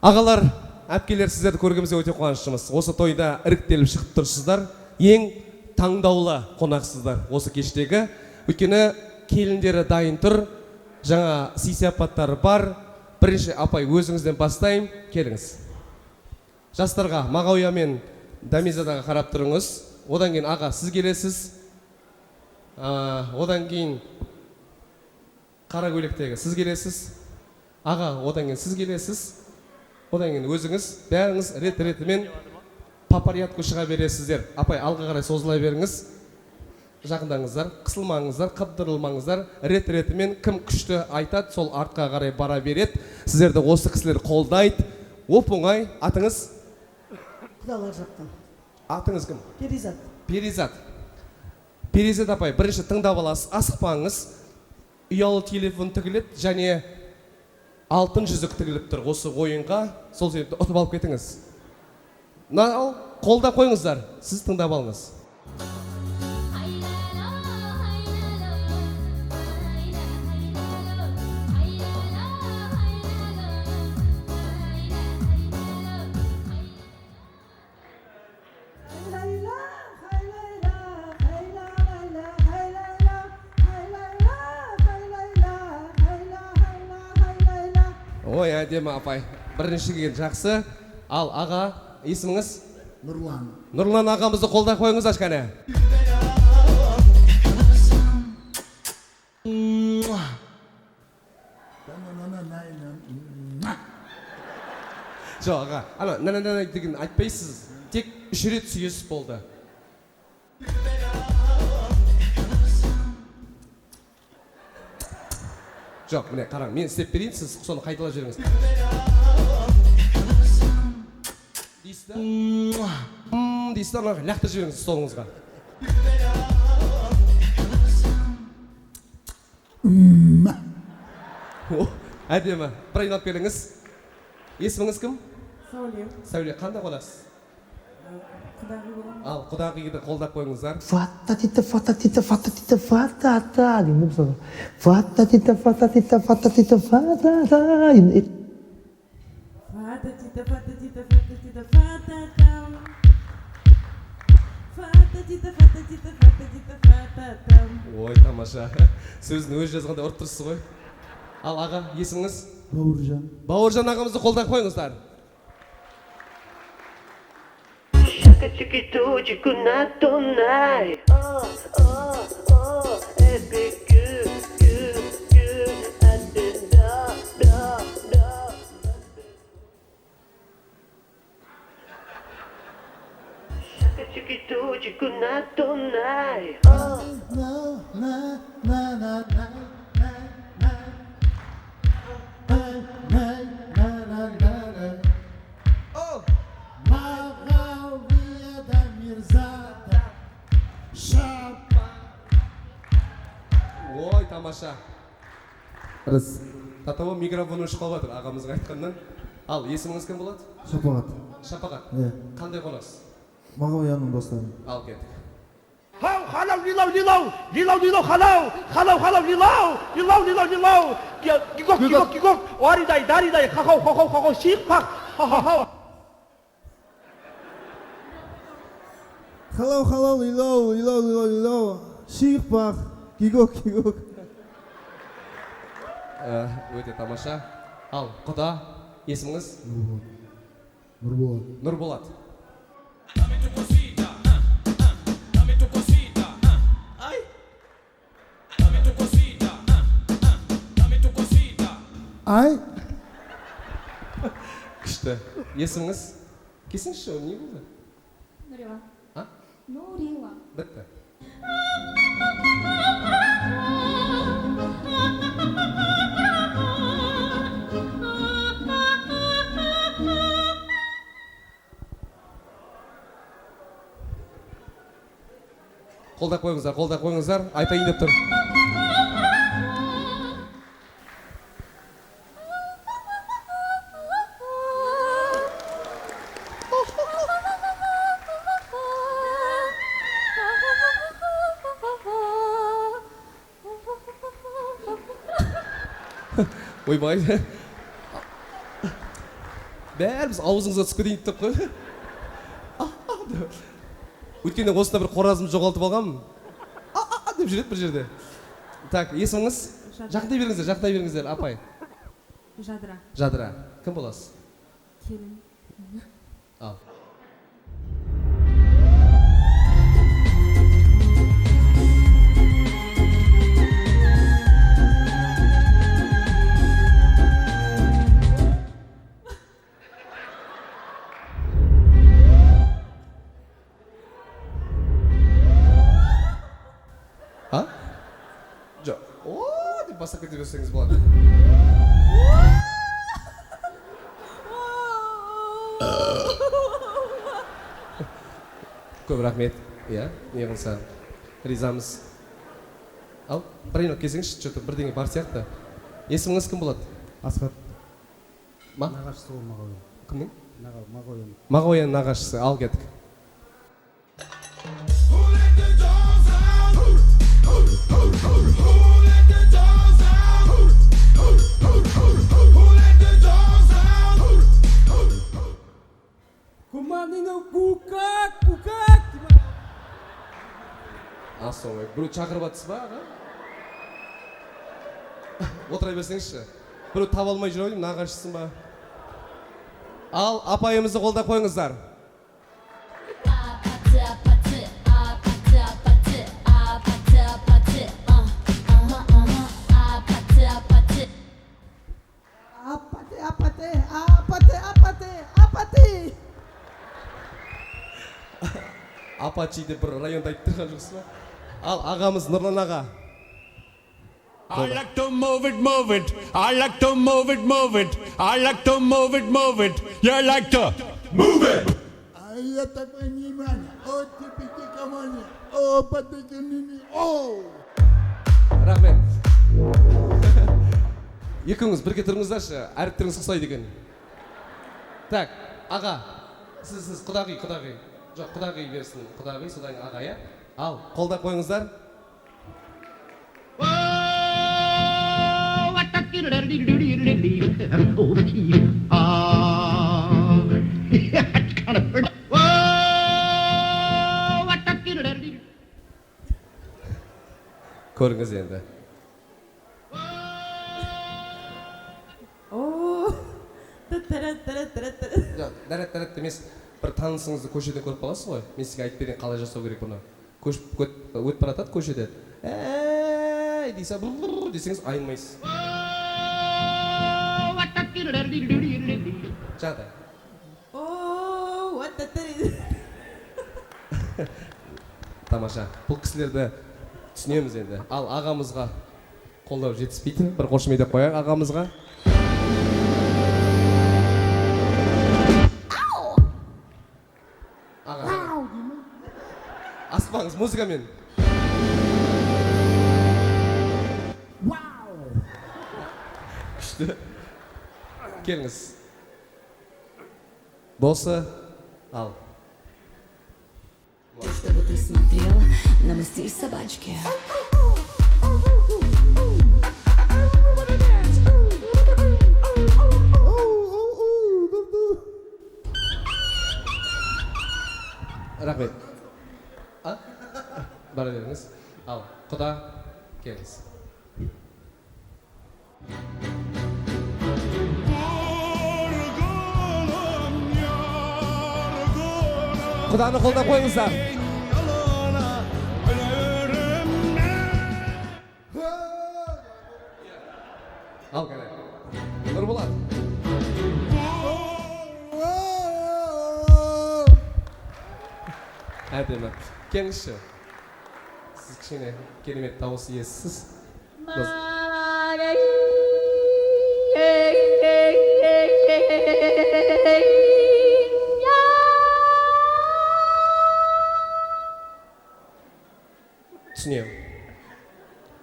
Ағалар, әпкелер, сіздерді көргенімізге өте қуаныштымыз. Осы тойда іріктеліп шығып тұрсыздар. Ең таңдаулы қонақсыздар осы кештегі. Өйткені келіндері дайын тұр, жаңа сый-сияпаттары бар. Бірінші апай, өзіңізден бастайын, келіңіз. Жастарға Мағауия мен Дамизадаға қарап тұрыңыз. Одан кейін аға, сіз келесіз. Одан кейін қара көйлектегі сіз келесіз. Аға, одан кейін сіз келесіз. Одан кейін өзіңіз, бәріңіз рет-ретімен по порядку шыға бересіздер. Апай, алға қарай созыла беріңіз. Жақындаңыздар, қысылмаңыздар, қыдырылмаңыздар. Рет-ретімен кім күшті айтады, сол артқа қарай бара береді. Сіздерді осы кісілер қолдайды. Оп-оңай. Атыңыз? Құдалар жақтан. Атыңыз кім? Перизат. Перизат. Перизат апай, бірінші тыңдап аласыз, асықпаңыз. Ұялы телефон тігіледі және алтын жүзік тігіліп тұр осы ойынға. Сол себепті ұтып алып кетіңіз. Ал, қолдап қойыңыздар, сіз тыңдап алыңыз. Ой, әдемі апай. Бірінші келген жақсы. Ал аға, есіміңіз? Нұрлан. Нұрлан ағамызды қолдап қойыңыздаршы кәне. Жоқ, аға, ана на-на-на деген айтпайсыз. Тек 3 рет сүйесіз болды. Жоқ, міне қараң, мен істеп берейін, сіз соны қайталап жіберіңіз. Дейсіз да? Дейсіз да, ана лақтырып жіберіңіз столыңызға. О, әдемі. Бір айналып келіңіз. Есіміңіз кім? Сәуле. Сәуле, қандай қонақсыз? Құдағи боламын. Ал, құдағиды қолдап қойыңыздар. Фата тита фата тита фата тита фата та деймін мысалға. Фата тита фата тита фата тита фата та. Фата тита фата тита фата тита фата та. Фата тита фата тита фата тита фата та. Ой, тамаша. Сөзін өзі жазғандай ұрып тұрсыз ғой. Ал аға, есіміңіз? Бауыржан. Бауыржан ағамызды қолдап қойыңыздар. Ой, тамаша. Рыс. Татауы микрофон өшіп қалып жатыр ағамыздың айтқанынан. Ал, есіміңіз кім болады? Шапағат. Шапағат. Иә. Қандай қонақсыз? Мағауияның достары. Ал, кеттік. Хау, халау, лилау, лилау, лилау, лилау, халау, халау, халау, лилау, лилау, лилау, лилау, гигок, гигок, гигок, уаридай, даридай, хахау, хахау, хахау, шиқ, пақ, хахау. Халау, халау, лилау, лилау, лилау, лилау, шиқ, пақ, гигок, гигок. Өте тамаша. Ал, құда, есіміңіз? Нұрболат. Нұрболат. Ай. Күшті. Есіміңіз? Келсеңізші, не болды? Нұрила. А? Нұрила. Бітті. Қолдап қойыңыздар, қолдап қойыңыздар. Айтайын деп тұр. Ойбай. Бәріміз аузыңызға түсіп кетейін деп қой. Деп. Өткенде осында бір қоразымды жоғалтып алғанмын. А деп жүреді бір жерде. Так, есіміңіз? Жадыра. Жақындай беріңіздер, жақындай беріңіздер, апай. Жадыра. Жадыра. Кім боласыз? Келін. Ал. А? Жоқ. О, деп бастап кете берсеңіз болады. Көп рахмет. Иә, не қылса ризамыз. Ал, бір айналып келсеңізші, что-то бірдеңе бар сияқты. Есіміңіз кім болады? Асхат. Ма? Нағашысы ол Мағауия. Кімнің? Мағауияның. Мағауияның нағашысы. Ал кеттік. Кукак, кукак. Ассалаумағалейкум. Біреу шақырып жатсыз ба, аға? Отыра берсеңізші. Біреу таба алмай жүр ау деймін, нағашысың ба? Ал, апайымызды қолдап қойыңыздар. Апате, апате, апате, апате, апате. Апачи деп бір районда айтып тұрған жоқсыз ба? Ал, ағамыз Нұрлан аға. I like to move it, move it. I like to move it, move it. I like to move it, move it. You like to move it. А я такой внимание. О, типики комани. О, патики О! Рахмет. Екеуіңіз бірге тұрыңыздаршы, әріптеріңіз ұқсайды екен. Так, аға, сіз құдағи, құдағи. Жоқ, құдағи берсін, құдағи, содан кейін аға, иә? Ал, қолдап қойыңыздар. Көріңіз енді. О, тара-тара-тара-тара. Жоқ, дәрет дәрет емес, бір танысыңызды көшеден көріп қаласыз ғой. Мен сізге айтып берейін қалай жасау керек бұны. Көшіп өтіп бара жатады көшеде. Әй десе, брррр десеңіз айнымайсыз. Жағдай. О, вот это. Тамаша. Бұл кісілерді түсінеміз енді. Ал ағамызға қолдау жетіспейді. Бір қошеметтеп қояйық ағамызға. Аға. Аспаңыз музыкамен. Күшті. Келіңіз. Досы, ал. Чтобы ты смотрела на мой стиль собачки. Рахмет. А? Бара беріңіз. Ал, құда, келіңіз. Құданы қолдап қойыңыздар. Ал, кәне. Нұрболат. Әдемі. Келіңізші. Сіз кішкене керемет дауыс иесісіз. Түсінемін.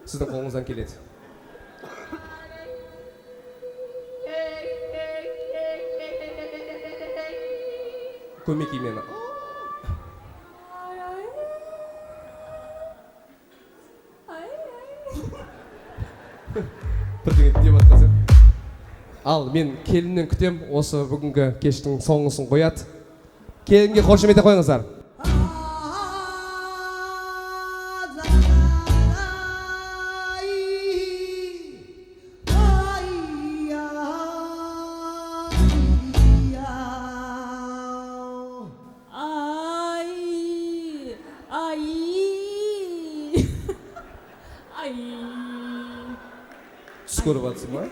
Сіздің қолыңыздан келеді. Көмекей мені. Бірдеңе деп жатқан сияқты. Ал мен келіннен күтем, осы бүгінгі кештің соңғысын қояды. Келінге қошемет қойыңыздар. Ай, ай, ай. Түс көріп жатсың ба?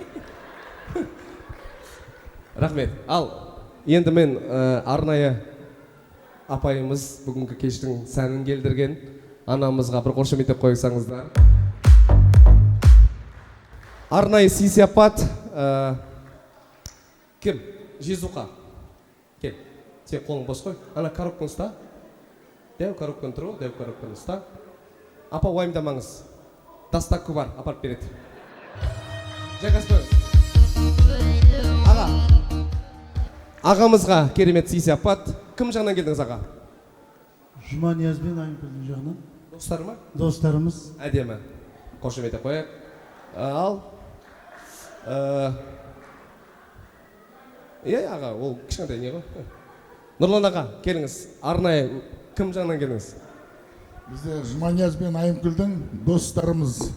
Рахмет. Ал енді мен арнайы апайымыз бүгінгі кештің сәнін келдірген анамызға бір қошемет қойсаңыздар. Арнайы сый сияпат кім? Жезуқа. Кел. Сен қолың бос қой. Ана коробканы ұста. Дәу коробканы тұр ғой, дәу коробканы ұста. Апа, уайымдамаңыз. Доставка бар, апарып береді. Жайғасып. Аға. Ағамызға керемет сый сияпат. Кім жағынан келдіңіз, аға? Жұманияз бен Аймкүлдің жағынан. Достар ма? Достарымыз. Әдемі. Қошемет қояйық. Ал. Иә, аға, ол кішкентай не ғой? Нұрлан аға, келіңіз. Арнайы кім жағынан келдіңіз? Бізде Жұманияз бен Аймкүлдің достарымыз.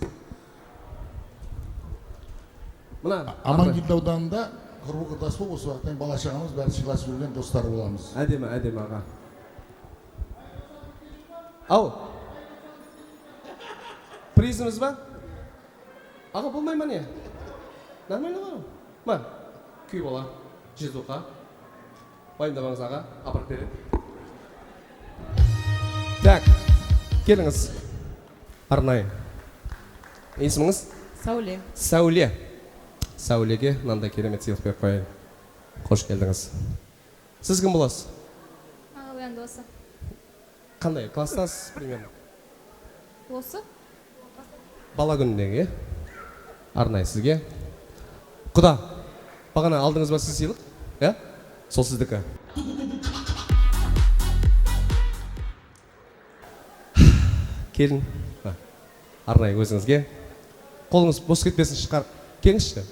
Мына Амангелді ауданында құрбы құрдас болып, осы уақыттан бала шағамыз бәрі сыйласып жүрген достар боламыз. Әдемі, әдемі аға. Ау. Призіміз ба? Аға, болмай ма не? Нормально ғой? Ма, күй бола. Жезуқа. Уайымдамаңыз, аға, апарып береді. Так, келіңіз. Арнайы. Есіміңіз? Сәуле. Сәуле. Сәулеге мынандай керемет сыйлық беріп қояйын. Қош келдіңіз. Сіз кім боласыз? Ағалайын досы. Қандай? Класстас примерно? Досы? Бала күніндегі, е? Арнайы сізге. Құда, бағана алдыңыз ба сіз сыйлық? Иә? Сол сіздікі. Келін. Арнайы өзіңізге. Қолыңыз бос кетпесін, шығар. Келіңізші.